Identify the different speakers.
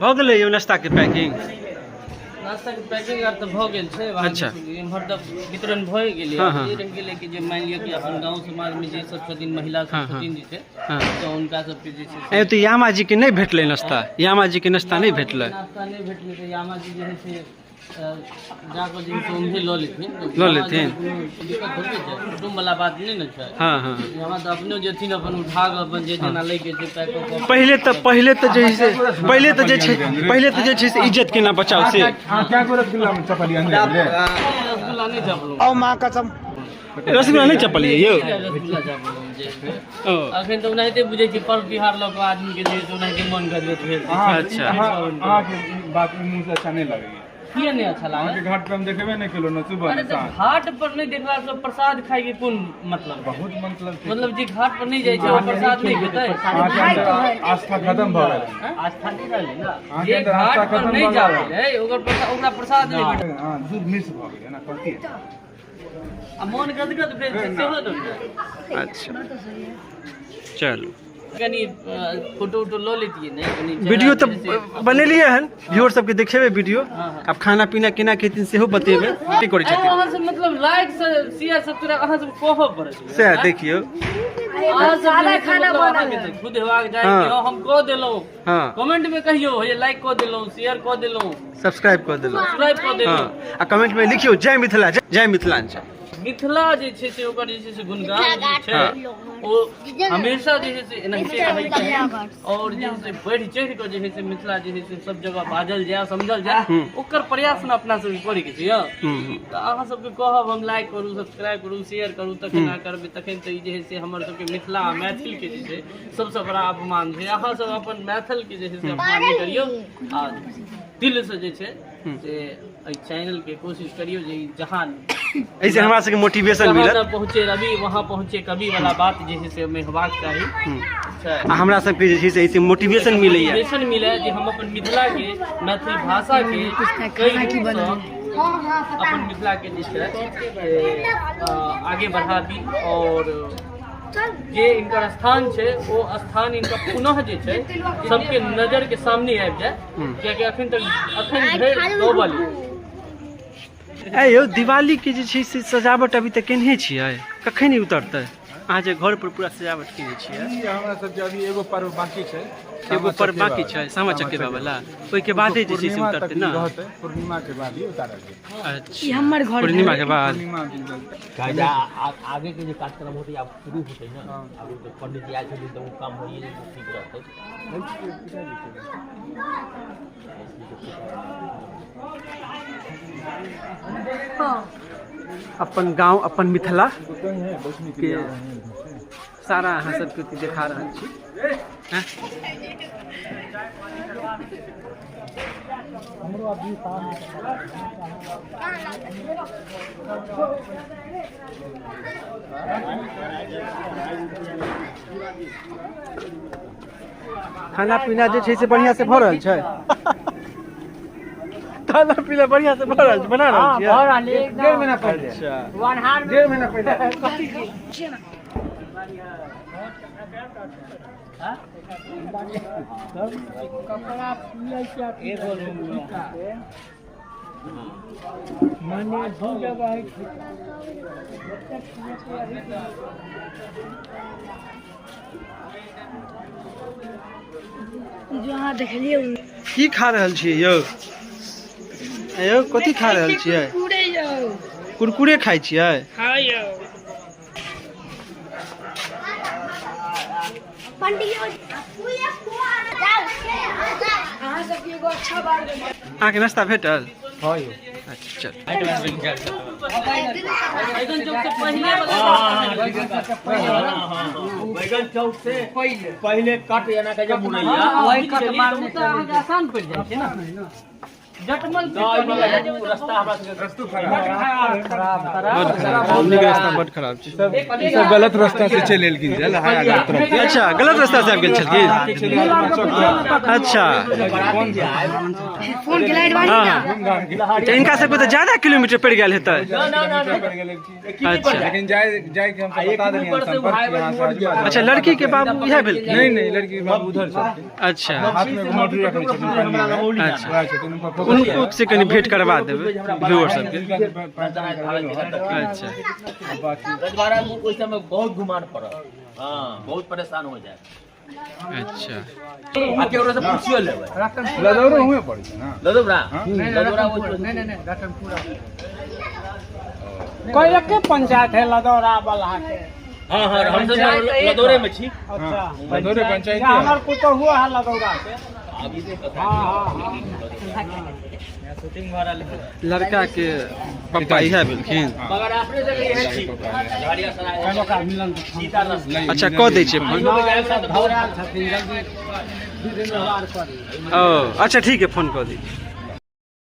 Speaker 1: भऽ गेलै यौ नाश्ताके पैकिंग?
Speaker 2: नाश्ताके पैकिंग आर तऽ भऽ गेल छै।
Speaker 1: अच्छा।
Speaker 2: इम्हर तऽ वितरण भए गेलै।
Speaker 1: हँ, हँ।
Speaker 2: ई रहि गेलै कि जे मानि लिअ कि अपन गाँव समाजमे जे सब छथिन, महिला सब
Speaker 1: हँ, हँ।
Speaker 2: छथिन जे छै,
Speaker 1: हँ।
Speaker 2: तऽ हुनका सबके जे छै
Speaker 1: ए तऽ यामा जीके नहि भेटलै नाश्ता? यामा जीके नाश्ता नहि भेटलै?
Speaker 2: नाश्ता नहि भेटलै तऽ यामा जी जे है से जाकऽ जे है से उम्हरे लऽ लेथिन।
Speaker 1: लऽ लेथिन?
Speaker 2: कोनो दिक्कत थोड़बे छै, कुटुम्ब वाला बात नहि ने छै।
Speaker 1: हँ हँ
Speaker 2: यहाँ तऽ अपनो जेथिन, अपन उठा कऽ अपन जे जेना लैके छै पैक कऽ कऽ।
Speaker 1: पहिले तऽ जे छै, पहिले तऽ जे छै से इज्जत केना बचाउ से।
Speaker 2: रसगुल्ला नहि चपलहुँ।
Speaker 1: रसगुल्ला नहि चपलियै यौ?
Speaker 2: रसगुल्ला चपलहुँ जे छै।
Speaker 1: ओ।
Speaker 2: अखन तऽ ओनाहिते बुझै छी, पर्व तिहार लऽ कऽ आदमी के जे है से ओनाहिते मन गदगद भेल छै।
Speaker 1: अच्छा।
Speaker 3: अहाँके ई बात ई मुँह से अच्छा नहि लगैया।
Speaker 2: किया नहि अच्छा लागल?
Speaker 3: अहाँके घाट पर हम देखबे नहि केलहुँ ने सुबह
Speaker 2: अरे
Speaker 3: ने
Speaker 2: तऽ
Speaker 3: साँझ।
Speaker 2: घाट पर नहि देखला से प्रसाद खाय के कोन मतलब?
Speaker 3: बहुत मतलब छै।
Speaker 2: मतलब जे घाट पर नहि जाइ छै ओ प्रसाद नहि खेतै?
Speaker 3: अहाँके अंदर आस्था खत्म भऽ गेल।
Speaker 2: आस्था नहि रहलै ने।
Speaker 3: अहाँके
Speaker 2: जे
Speaker 3: अंदर
Speaker 2: घाट
Speaker 3: आस्था
Speaker 2: पर
Speaker 3: खत्म
Speaker 2: नहि
Speaker 3: भऽ
Speaker 2: जा
Speaker 3: गेल।
Speaker 2: पेलै ओकर प्रसाद, ओकरा प्रसाद नहि भेटै।
Speaker 3: हँ, दूध मिक्स भऽ गेलै ने, कथी?
Speaker 2: आ मन गदगद भेल छै सेहो ने।
Speaker 1: अच्छा चलू।
Speaker 2: कनि फोटो उटो लऽ लेतियै ने कनि चेहरा।
Speaker 1: वीडियो तऽ
Speaker 2: जे छै।
Speaker 1: बनेलियै हन, व्यूअर सबके देखेबै वीडियो।
Speaker 2: हँ, हँ।
Speaker 1: आब खाना पीना केना खेथिन सेहो बतेबै, की करै
Speaker 2: अरे
Speaker 1: छथिन।
Speaker 2: अहाँ सब मतलब लाइक से शेयर सब्सक्राइब अहाँ सब कहऽ पड़त।
Speaker 1: सएह देखियौ।
Speaker 2: अहाँ सब जे है से मतलब अहाँके तऽ खुद हेबाक चाही
Speaker 1: हँ।
Speaker 2: कि हँ, हम कऽ देलहुँ।
Speaker 1: हँ।
Speaker 2: कमेंट में कहियौ हे, लाइक कऽ देलहुँ, शेयर कऽ देलहुँ,
Speaker 1: सब्सक्राइब कऽ देलहुँ।
Speaker 2: सब्सक्राइब कऽ देलहुँ।
Speaker 1: हँ, आ कमेंट में लिखियौ जय मिथिला, जय जय मिथिलांचल।
Speaker 2: मिथिला जे छै से ओकर जे छै से गुणगान जे छै ओ हमेशा जे छै से एनाहिते रहै छै और जे छै से बढ़ि चढ़ि कऽ जे छै से मिथिला जे छै से सब जगह बाजल जाय, समझल जाय, ओकर प्रयास ने अपना सबके करैके छै यौ।
Speaker 1: हूँ हूँ
Speaker 2: तऽ अहाँ सबके कहब हम, लाइक करू, सब्सक्राइब करू, शेयर करू, तखन अहाँ करबै तखन तऽ ई जे है से हमर सबके मिथिला आ मैथिल के जे छै सबसँ बड़ा अपमान छै। अहाँ सब अपन मैथिल के जे छै से अपमान नहि करियौ आ दिल से जे छै से एहि चैनल के कोशिश करियौ जे ई जहाँ
Speaker 1: एहिसँ हमरा सबके मोटिवेशन
Speaker 2: जहाँ
Speaker 1: मिलत।
Speaker 2: न पहुँचे रवि वहाँ पहुँचे कवि वाला बात जे छै से ओहिमे हेबाक चाही। अच्छा।
Speaker 1: आ हमरा सबके जे छै से एहिसँ मोटिवेशन मिलैया।
Speaker 2: मोटिवेशन मिले जे हम अपन मिथिला के, मैथिल भाषा के कई रूपसँ अपन मिथिला के जे छै से आगे बढ़ाबी और जे इनकर स्थान छै ओ स्थान इनका पुनः जे छै सबके नजर के सामने आबि जाय, कियाकि अखन तक अखन धरि दबल
Speaker 1: ए यौ, दिवाली के जे छै से सजावट अभी तक केनहे छियै? कखन ई उतरतै? अहाँ जे घर पर पूरा सजावट केने छियै।
Speaker 3: ई हमरा सबके अभी एगो पर्व बाकी छै।
Speaker 1: एगो पर्व बाकी छै, सामा चकेबा वाला, ओहिके बादे जे छै से
Speaker 3: पूर्णिमा
Speaker 1: उतरतै
Speaker 3: तक
Speaker 1: ने?
Speaker 3: ई रहतै, पूर्णिमा के बाद ही उतारल जेतै।
Speaker 1: अच्छा, हमर घर पूर्णिमा के बाद।
Speaker 3: पूर्णिमा दिन तक।
Speaker 4: कायदा आगे के जे कार्यक्रम होतै आब शुरू होतै ने, आब तऽ पंडित जी आयल छथिन तऽ ओ काम होइए जेतै, ठीक रहतै।
Speaker 1: अपन गांव, अपन मिथिला के सारा अहाँ सबके देखा रहल छी। हैं? खाना पीना जे छै से बढ़िआँ से भऽ रहल छै? खाना पीना बढ़िआँ से भऽ रहल छै, बना रहल छियै?
Speaker 3: 1.5 महीना पहिले।
Speaker 1: अच्छा।
Speaker 3: 1.5 महीना पहिले।
Speaker 5: जो अहाँ देखलियै।
Speaker 1: की खा रहल छियै यौ? यौ, कथी खा रहल छियै?
Speaker 5: कुरकुरे यौ।
Speaker 1: कुरकुरे खाइ छियै?
Speaker 5: हाँ यौ। अहाँ सबके एगो अच्छा बात।
Speaker 1: अहाँके नाश्ता भेटल?
Speaker 3: हँ यौ।
Speaker 1: अच्छा, चल।
Speaker 2: बैगन चौक से पहिले वाला।
Speaker 4: बैगन चौक से पहिले कट एना के जे मुड़ैया
Speaker 2: वही कट मारने तऽ अहाँके आसान पड़ि जाइ छै ने।
Speaker 4: रास्ता हमरा सबके
Speaker 3: रस्तो खराब।
Speaker 1: बड खराब, हमनी के रास्ता बड खराब छै।
Speaker 3: ई सब गलत रास्ता से चलि एलखिन जे लहाया तरफ से।
Speaker 1: अच्छा, गलत रास्ता से आबि गेल छलखिन। अच्छा।
Speaker 5: फोन के लाइट बारी ना।
Speaker 1: हाँ, तऽ हिनका सबके तऽ ज्यादा किलोमीटर पड़ि गेल हेतै।
Speaker 4: ना ना ना ना।
Speaker 3: पड़ि गेलै की।
Speaker 1: अच्छा।
Speaker 3: लेकिन जाय जाय के हमसब बता देलियै संपर्क कि यहाँ से आजू-बाजू।
Speaker 1: अच्छा, लड़की के बाबू इएह भेलखिन?
Speaker 3: नहीं नहीं, लड़की के बाबू उधर छथिन।
Speaker 1: अच्छा।
Speaker 3: हाथ में मोटरी रखने छथिन पन्नी में।
Speaker 1: अच्छा।
Speaker 3: वएह छथिन, हुनकर फोकस।
Speaker 1: उनको से कनि भेंट करवा देबै व्यूअर सबके।
Speaker 3: हिनका से पहचान करबेलहुँ हँ।
Speaker 1: अच्छा।
Speaker 3: बाकी
Speaker 4: रजवाड़ा में ओहि समय बहुत घुमान पड़ल, हाँ, बहुत परेशान हो जाए।
Speaker 1: अच्छा।
Speaker 4: आ केकरो से पूछियो लेबै।
Speaker 3: लदौरो हुए पड़ै छै ना?
Speaker 4: लदौरा, लदौरा।
Speaker 3: नहीं नहीं,
Speaker 6: कोई एक पंचायत है लदौरा बलहा के?
Speaker 4: हाँ हाँ, हम सब लदौरे में छी।
Speaker 6: अच्छा।
Speaker 3: लदौरे पंचायत।
Speaker 6: हमार पुतहु है लदौरा के।
Speaker 4: अभी तो पता।
Speaker 1: लड़का के पप्पा इएह भेलखिन?
Speaker 4: मगर अपने जगह इहे छी, लहरियासराय सीता रास्ता।
Speaker 1: अच्छा, कऽ दै छियै फोन। ओ अच्छा, ठीक है, फोन कऽ दै छियै।